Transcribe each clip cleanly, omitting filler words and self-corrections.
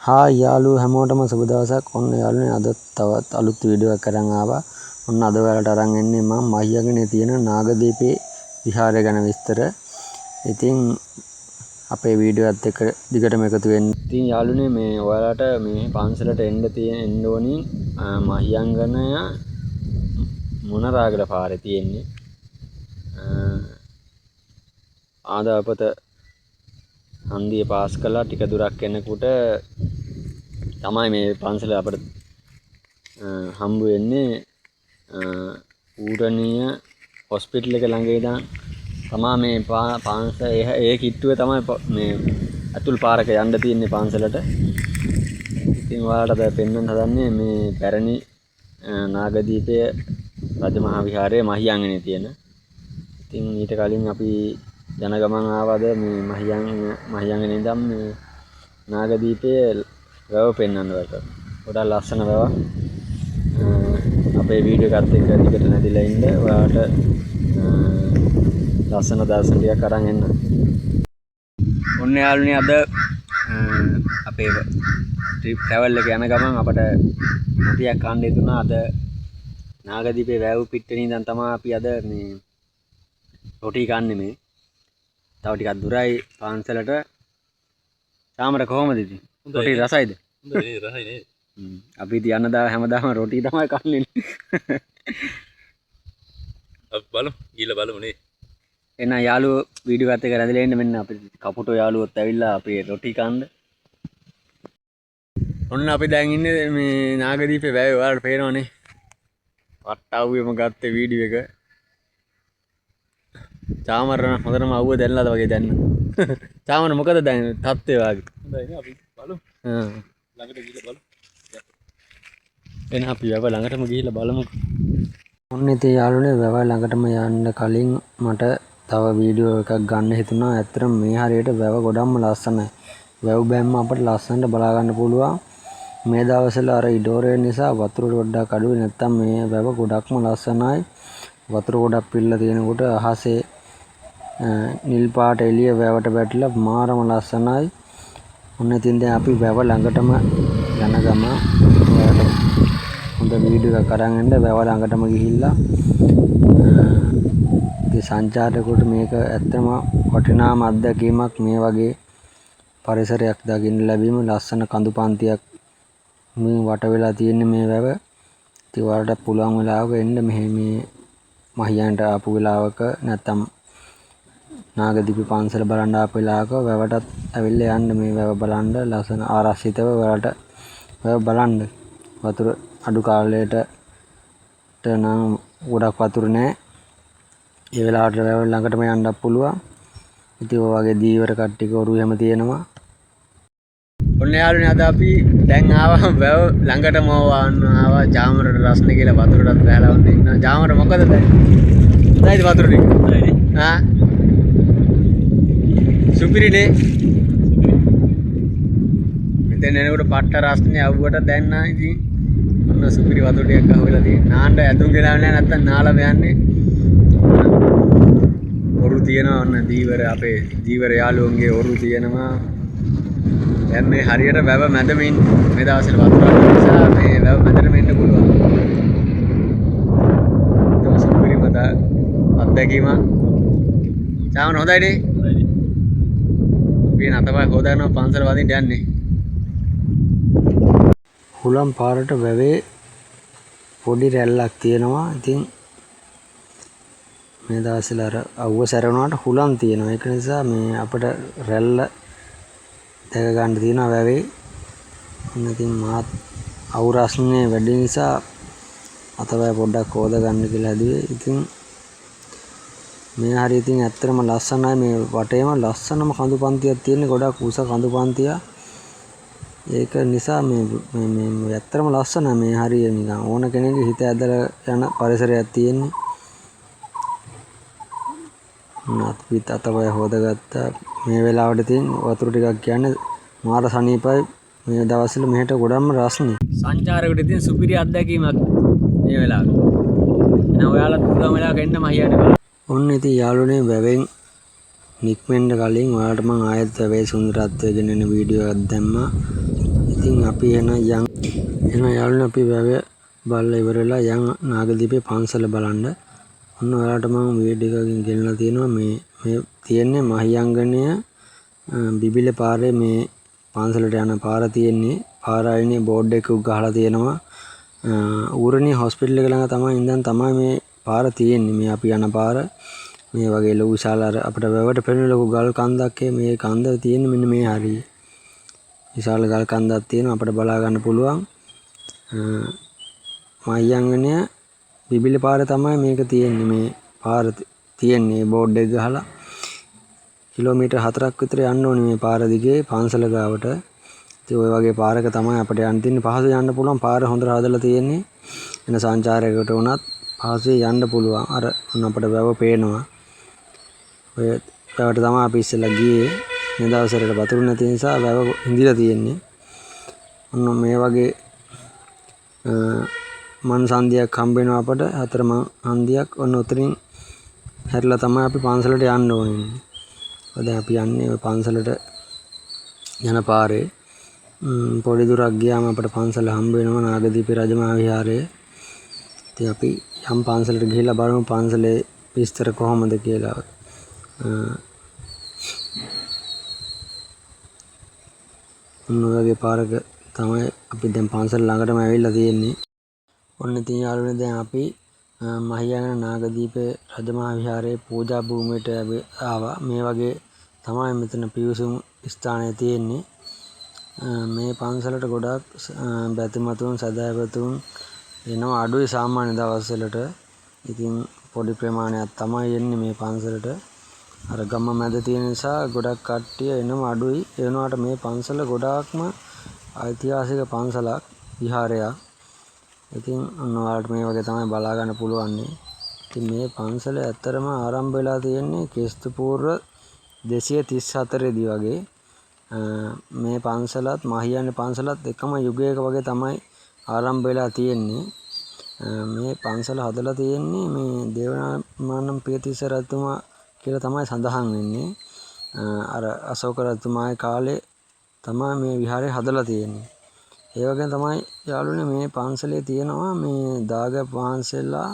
Hi යාළුවෝ, හැමෝටම සුබ දවසක්. ඔන්න යාළුවනේ, අද තවත් අලුත් වීඩියෝ එකක් අරන් ආවා. ඔන්න අද ඔයාලට අරන් එන්නේ මම මහියංගනේ තියෙන නාගදීපේ විහාරය ගැන විස්තර. ඉතින් අපේ වීඩියෝ එකත් එක්ක දිගටම එකතු වෙන්න. ඉතින් යාළුවනේ, මේ ඔයාලට මේ පන්සලට එන්න තියෙන එන්න ඕනි මහියංගනය මොනරාගල පාරේ තියෙන්නේ. ආදාපත හන්දිය පාස් කළා ටික දුරක් එනකොට තමයි මේ පන්සල අපට හම්බ වෙන්නේ. ඌරණිය හොස්පිටල් එක ළඟ ඉඳන් තමා මේ පන්සල ඒ කිට්ටුවේ තමයි මේ ඇතුල් පාරක යන්න තියෙන්නේ පන්සලට. ඉතින් ඔයාලට අද පෙන්වන්න හදන්නේ මේ පැරණි නාගදීපය රජමහා විහාරයේ මහියංගනේ තියෙන. ඉතින් ඊට කලින් අපි යන ගමන් ආවද මේ මහියංගනේ ඉඳන් මේ නාගදීපයේ වැව පෙන්වන්න ඔයාලට. ගොඩක් ලස්සන වැවක්. අපේ වීඩියෝ එකත් එක්ක දිගට නැතිලා ඉන්න, ඔයාලට ලස්සන දර්ශන ටිකක් අරන් එන්න. ඔන්න යාළුවනේ, අද අපේ ට්‍රිප් ට්‍රැවල් එක යන ගමන් අපට රොටියක් කන්න හිතුණා. අද නාගදීපේ වැව් පිට්ටනිය ඉඳන් තමයි අපි අද මේ රොටි කන්නේ මේ. තව ටිකක් දුරයි පන්සලට. චාමර, කොහොමද ඉතින්? රොටි රසයිද? හොඳයි නේ, රසයි නේ. අපි ඉතින් යන දා හැමදාම රොටි තමයි කන්නේ. අපි බලමු, ගිහලා බලමු නේ. එහෙනම් යාළුවෝ, වීඩියෝ එකත් එක්ක රැඳිලා ඉන්න. මෙන්න අපි කපුටෝ යාළුවොත් ඇවිල්ලා අපේ රොටි කන්න. ඔන්න අපි දැන් ඉන්නේ මේ නාගදීපේ වැවේ. ඔයාලට පේනවනේ. පට්ට අවුවෙම ගත්තේ වීඩියෝ එක. චාමර නම් හොඳටම අවුව දැනලාද වගේ දැන්න. චාමර, මොකද දැන් තත්ත්වය වාගේ? හොඳයි නේ, අපි බලමු. ළඟට ගිහලා බලමු. එහෙනම් අපි වැව ළඟටම ගිහිල්ලා බලමු. ඔන්න ඉතින් යාළුවනේ, වැව ළඟටම යන්න කලින් මට තව වීඩියෝ එකක් ගන්න හිතුණා. ඇත්තටම මේ හරියට වැව ගොඩක්ම ලස්සනයි. වැව් බැම්ම අපට ලස්සනට බලා ගන්න පුළුවන්. මේ දවස්වල අර ඉඩෝරේ නිසා වතුර පොඩ්ඩක් අඩුයි. නැත්තම් මේ වැව ගොඩක්ම ලස්සනයි. වතුර ගොඩක් පිරලා තියෙනකොට අහසේ නිල් පාට එළිය වැවට වැටිලා මාරම ලස්සනයි. ඔන්න ඉතින් දැන් අපි වැව ළඟටම යන ගමන් ඔයාලට හොඳ වීඩියෝ එකක් අරන් එන්න. වැව ළඟටම ගිහිල්ලා ඉතින් සංචාරකයෙකුට මේක ඇත්තම වටිනාම අත්දැකීමක්, මේ වගේ පරිසරයක් දකින්න ලැබීම. ලස්සන කඳු පන්තියක් මේ වට වෙලා තියෙන්නේ මේ වැව. ඉතින් ඔයාලට පුළුවන් වෙලාවක එන්න මෙහෙ, මේ මහියන්ට ආපු වෙලාවක නැත්තම් නාගදීප පන්සල බලන්න ආපු වෙලාවක වැවටත් ඇවිල්ලා යන්න. මේ වැව බලන්න ලස්සන ආරක්ෂිතව ඔයාලට වැව බලන්න. වතුර අඩු කාලයට නම් ගොඩක් වතුර නෑ. ඒ වෙලාවට වැව ළඟටම යන්නත් පුළුවන්. ඉතින් ඔය වගේ දීවර කට්ටියක ඔරු එහෙම තියෙනවා. ඔන්න යාළුවනේ, අද අපි දැන් ආවා වැව ළඟටම. ආවා ආවා චාමරට රස්නේ කියලා වතුරටත් බහැලා වන්න ඉන්නවා. චාමර, මොකද දැන්? හොඳයිද වතුර ටික? හොඳයි නේ. ආ, සුපිරිනේ. මෙතෙන් එනකොට පට්ට රස්නේ අවුවට. දැන් නා ඉතින් ඔන්න සුපිරි වතුර ටිකක් අහුවෙලා තියෙනවා. නාන්න ඇඳුම් ගෙනාවේ නෑ, නැත්තම් නාලම යන්නේ. ඔරු තියෙනවා. ඔන්න දීවර, අපේ දීවර යාළුවන්ගේ ඔරු තියෙනවා. දැන් මේ හරියට වැව මැදම ඉන්නේ. මේ දවස්වල වතුර අඩු නිසා මේ වැව මැදටම එන්න පුළුවන්. ඒක සුපිරිම අත්දැකීමක්. චාමර, හොඳයි නේ? හොඳයි නේ. අපි අතපය හොදාගෙන පන්සල වදින්න යන්නේ. හුලම් පාරට වැවේ පොඩි රැල්ලක් තියෙනවා. ඉතින් මේ දවස්වල අර අවුව සැර වුණාට හුලම් තියෙනවා. ඒක නිසා මේ අපිට රැල්ල දැක ගන්න තියෙනවා වැවේ. ඔන්න ඉතින් මාත් අවු රස්නේ වැඩි නිසා අතපය පොඩ්ඩක් හොද ගන්න කියලා හැදුවේ. ඉතින් මේ හරිය ඉතින් ඇත්තටම ලස්සනයි. මේ වටේම ලස්සනම කඳු පන්තියක් තියෙන්නේ. ගොඩක් උස කඳු පන්තියක්. ඒක නිසා මේ මේ මේ ඇත්තටම ලස්සනයි මේ හරිය. නිකන් ඕන කෙනෙක්ගේ හිත ඇදලා යන පරිසරයක් තියෙන්නේ. ඔන්න අපිත් අතපය හොදගත්තා. මේ වෙලාවට ඉතින් වතුර ටිකක් කියන්නේ මාර සනීපයි. මේ දවස්වල මෙහෙට ගොඩක්ම රස්නේ. සංචාරකට ඉතින් සුපිරි අත්දැකීමක් මේ වෙලාවට. එහෙනම් ඔයාලත් පුළුවන් වෙලාවක එන්න මහියනේ බලන්න. ඔන්න ඉතින් යාළුවනේ, වැවෙන් නික්මෙන්න කලින් ඔයාලට මං ආයෙත් වැවේ සුන්දරත්වය ගෙනෙන වීඩියෝ එකක් දැම්මා. ඉතින් ඉතින් අපි එන යන් එන යාළුවනේ අපි වැව බලලා ඉවර වෙලා යන් නාගදීපේ පන්සල බලන්න. ඔන්න ඔයාලට මම වීඩියෝ එකකින් ගෙනලා තියෙනවා. මේ මේ තියෙන්නේ මහියංගනය බිබිල පාරේ මේ පන්සලට යන පාර තියෙන්නේ. පාර අයිනේ බෝඩ් එකක් ගහලා තියෙනවා. ඌරණිය හොස්පිටල් එක ළඟ තමයි ඉඳන් තමයි මේ පාර තියෙන්නේ. මේ අපි යන පාර මේ වගේ ලොකු විශාල අර අපිට වැවට පෙනෙන ලොකු ගල් කන්දක් මේ කන්ද තියෙන්නේ මෙන්න මේ හරිය. විශාල ගල් කන්දක් තියෙනවා අපිට බලා ගන්න පුළුවන්. මහියංගනය බිබිල පාරේ තමයි මේක තියෙන්නේ. මේ පාර තියෙන්නේ බෝඩ් එක ගහලා කිලෝමීටර් 4ක් විතර යන්න ඕනේ මේ පාර දිගේ පන්සල ගාවට. ඉතින් ඔය වගේ පාරක තමයි අපිට යන්න තියෙන්නේ. පහසුවෙන් යන්න පුළුවන්. පාර හොඳට හදලා තියෙන්නේ. එන සංචාරයකට වුණත් පහසුවෙන් යන්න පුළුවන්. අර ඔන්න අපිට වැව පේනවා. ඔය වැවට තමයි අපි ඉස්සෙල්ලා ගියේ. මේ දවස්වල වතුර නැති නිසා වැව හිඳිලා තියෙන්නේ. ඔන්න මේ වගේ මන් සන්ධියක් හම්බ වෙනවා අපට. හතර මන් හන්දියක්. ඔන්න ඔතනින් හැරිලා තමයි අපි පන්සලට යන්න ඕනේ. දැන් අපි යන්නේ ඔය පන්සලට යන පාරේ. පොඩි දුරක් ගියාම අපට පන්සල හම්බ වෙනවා නාගදීපේ රජමහා විහාරය. ඉතින් අපි යම් පන්සලට ගිහිල්ලා බලමු පන්සලේ විස්තර කොහොමද කියලා. ඔන්න ඔය වගේ පාරක තමයි අපි දැන් පන්සල ළඟටම ඇවිල්ලා තියෙන්නේ. ඔන්න ඉතින් යාළුවනේ දැන් අපි මහියංගන නාගදීපේ රජමහා විහාරයේ පූජා භූමියට ආවා. මේ වගේ තමයි මෙතන පිවිසුම් ස්ථානය තියෙන්නේ. මේ පන්සලට ගොඩක් බැතිමතුන් සදහැවතුන් එනවා අඩුයි සාමාන්‍ය දවස්වලට. ඉතින් පොඩි ප්‍රමාණයක් තමයි එන්නේ මේ පන්සලට. අර ගම මැද තියෙන නිසා ගොඩක් කට්ටිය එනවා අඩුයි. ඒ වුණාට මේ පන්සල ගොඩාක්ම ඓතිහාසික පන්සලක් විහාරයක්. ඉතින් ඔන්න ඔයාලට මේ වගේ තමයි බලා ගන්න පුළුවන්. ඉතින් මේ පන්සල ඇත්තටම ආරම්භ වෙලා තියෙන්නේ ක්‍රිස්තු පූර්ව 234 දී වගේ. මේ පන්සලත් මහියංගන පන්සලත් එකම යුගයක වගේ තමයි ආරම්භ වෙලා තියෙන්නේ. මේ පන්සල හදලා තියෙන්නේ මේ දේවනාමානම් පියතිස්ස රජතුමා කියලා තමයි සඳහන් වෙන්නේ. අර අශෝක රජතුමාගේ කාලේ තමයි මේ විහාරය හදලා තියෙන්නේ. ඒ වගේම තමයි යාළුවනේ මේ පන්සලේ තියෙනවා මේ දාගැබ් වහන්සේලා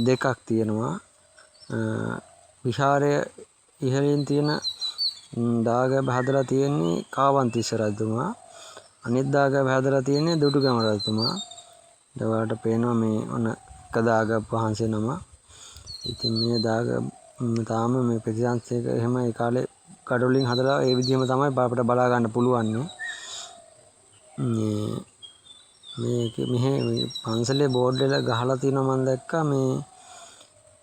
දෙකක් තියෙනවා. විහාරය ඉහළින් තියෙන දාගැබ් හදලා තියෙන්නේ කාවන්තිස්ස රජතුමා. අනිත් දාගැබ් හදලා තියෙන්නේ දුටුගැමුණු රජතුමා. දැන් ඔයාලට පේනවා මේ ඔන්න එක දාගැබ් වහන්සේ නම. ඉතින් මේ දාගැබ් තාම මේ ප්‍රතිසංස්කරණය එහෙම ඒ කාලේ ගඩොලින් හදලා ඒ විදිහම තමයි අපිට බලා ගන්න පුළුවන්. මේ මේක මෙහෙ පන්සලේ බෝඩ් එක ගහලා තියෙනවා මම දැක්කා. මේ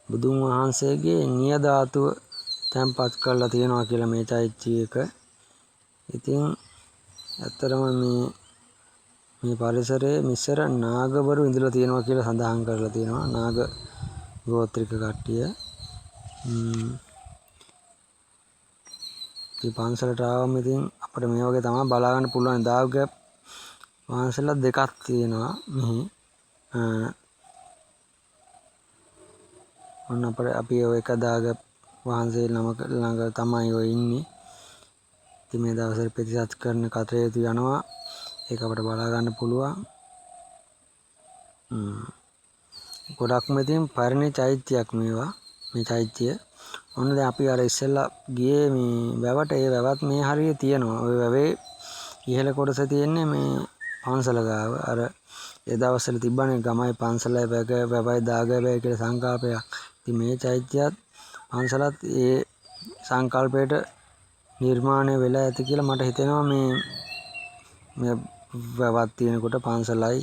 බුදුන් වහන්සේගේ නිය ධාතුව තැන්පත් කරලා තියෙනවා කියලා මේ චෛත්‍ය එක. ඉතින් ඇත්තටම මේ මේ පරිසරයේ මිශ්‍ර නාගවරු ඉඳලා තියෙනවා කියලා සඳහන් කරලා තියෙනවා. නාග ගෝත්‍රික කට්ටිය. ඉතින් පන්සලට ආවම ඉතින් අපිට මේ වගේ තමයි බලා ගන්න පුළුවන්. දාගැබ් වහන්සේලා දෙකක් තියෙනවා මෙහි. ඔන්න අපි ඔය එක දාගැබ් වහන්සේ නමක ළඟ තමයි ඔය ඉන්නේ. ඉතින් මේ දවස්වල ප්‍රතිසත් කරන කටයුතු යනවා. ඒක අපිට බලා ගන්න පුළුවන්. ගොඩක්ම ඉතින් පරණ චෛත්‍යයක් මේවා. මේ චෛත්‍යය. ඔන්න දැන් අපි අර ඉස්සෙල්ලා ගියේ මේ වැවට. ඒ වැවත් මේ හරියේ තියෙනවා. ඔය වැවේ ඉහළ කොටස තියෙන්නේ මේ පන්සල ගාව. අර ඒ දවස්වල තිබ්බනේ ගමයි පන්සලයි වැවයි දාගැබයි කියලා සංකල්පයක්. ඉතින් මේ චෛත්‍යයත් පන්සලත් ඒ සංකල්පයට නිර්මාණය වෙලා ඇති කියලා මට හිතෙනවා. මේ මේ වැවක් තියෙනකොට පන්සලයි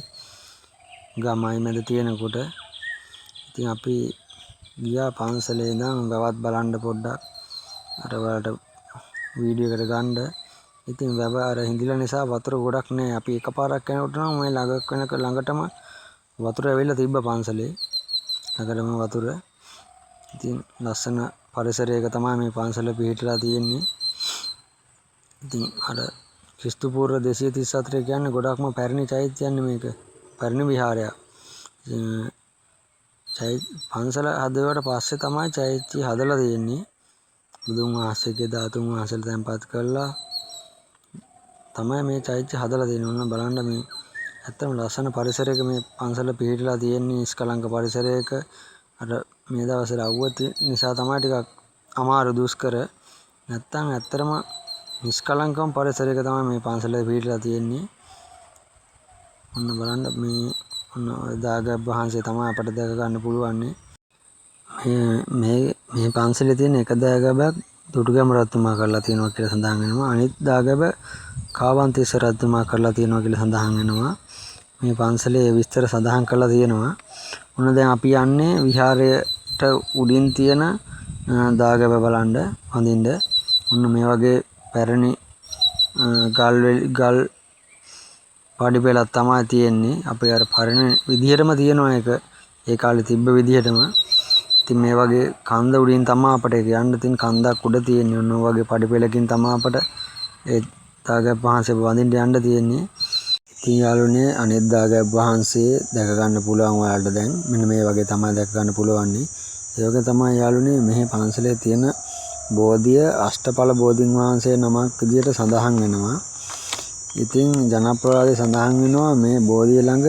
ගමයි මැද තියෙනකොට. ඉතින් අපි ගියා පන්සලේ ඉඳන් වැවත් බලන්න පොඩ්ඩක්. අර ඔයාලට වීඩියෝ එකට ගන්න. ඉතින් වැව අර හිඳිලා නිසා වතුර ගොඩක් නෑ. අපි එකපාරක් යනකොට නම් මේ ළඟ වෙනක ළඟටම වතුර ඇවිල්ලා තිබ්බ පන්සලේ. ළඟටම වතුර. ඉතින් ලස්සන පරිසරයක තමයි මේ පන්සල පිහිටලා තියෙන්නේ. ඉතින් අර ක්‍රිස්තු පූර්ව 234 කියන්නේ ගොඩක්ම පැරණි චෛත්‍යයන්නේ මේක. පැරණි විහාරයක්. ඉතින් පන්සල හදුවට පස්සේ තමයි චෛත්‍ය හදලා තියෙන්නේ. බුදුන් වහන්සේගේ ධාතුන් වහන්සේලා තැන්පත් කරලා. තමයි මේ චෛත්‍ය හදලා තියෙන්නේ. ඔන්න බලන්න මේ ඇත්තම ලස්සන පරිසරයක මේ පන්සල පිහිටලා තියෙන්නේ, නිෂ්කලංක පරිසරයක. අර මේ දවස්වල අවුව නිසා තමයි ටිකක් අමාරු දුෂ්කර. නැත්තම් ඇත්තටම නිෂ්කලංකම පරිසරයක තමයි මේ පන්සල පිහිටලා තියෙන්නේ. ඔන්න බලන්න මේ ඔන්න ඔය දාගැබ් වහන්සේ තමයි අපට දැක ගන්න පුළුවන්නේ. මේ මේ මේ පන්සලේ තියෙන එක දාගැබක් දුටුගැමුණු රජතුමා කරලා තියෙනවා කියලා සඳහන් වෙනවා. අනිත් දාගැබ කාවන්තිස්ස රජතුමා කරලා තියෙනවා කියලා සඳහන් වෙනවා. මේ පන්සලේ විස්තර සඳහන් කරලා තියෙනවා. ඔන්න දැන් අපි යන්නේ විහාරයට උඩින් තියෙන දාගැබ බලන්න වඳින්න. ඔන්න මේ වගේ පැරණි ගල් ගල් පඩි පෙළක් තමයි තියෙන්නේ. අපේ අර පරණ විදිහටම තියෙනවා ඒක. ඒ කාලේ තිබ්බ විදිහටම. ඉතින් මේ වගේ කන්ද උඩින් තමයි අපට ඒක යන්න තියෙන, කන්දක් උඩ තියෙන්නේ. ඔන්න ඔය වගේ පඩි පෙළකින් තමයි අපට ඒ දාගැබ් වහන්සේ වඳින්න යන්න තියෙන්නේ. ඉතින් යාළුවනේ අනිත් දාගැබ් වහන්සේ දැක ගන්න පුළුවන් ඔයාලට දැන්. මෙන්න මේ වගේ තමයි දැක ගන්න පුළුවන්නේ. ඒ වගේ තමයි යාළුවනේ මෙහි පන්සලේ තියෙන බෝධිය අෂ්ටඵල බෝධීන් වහන්සේ නමක් විදිහට සඳහන් වෙනවා. ඉතින් ජනප්‍රවාදයේ සඳහන් වෙනවා මේ බෝධිය ළඟ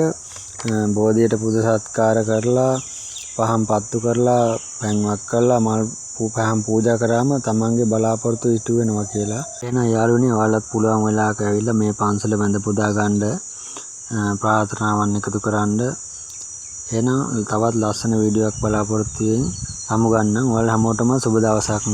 බෝධියට පුද සත්කාර කරලා පහන් පත්තු කරලා පැන්වක් කරලා මල් පහන් පූජා කරාම තමන්ගේ බලාපොරොත්තු ඉටු වෙනවා කියලා. එහෙනම් යාළුවනේ ඔයාලත් පුළුවන් වෙලාවක ඇවිල්ලා මේ පන්සල වැඳ පුදා ගන්න, ප්‍රාර්ථනාවන් එකතු කරන්න. එහෙනම් තවත් ලස්සන වීඩියෝවක් බලාපොරොත්තු වෙමින් සමුගන්නම්. ඔයාලා හැමෝටම සුබ දවසක්.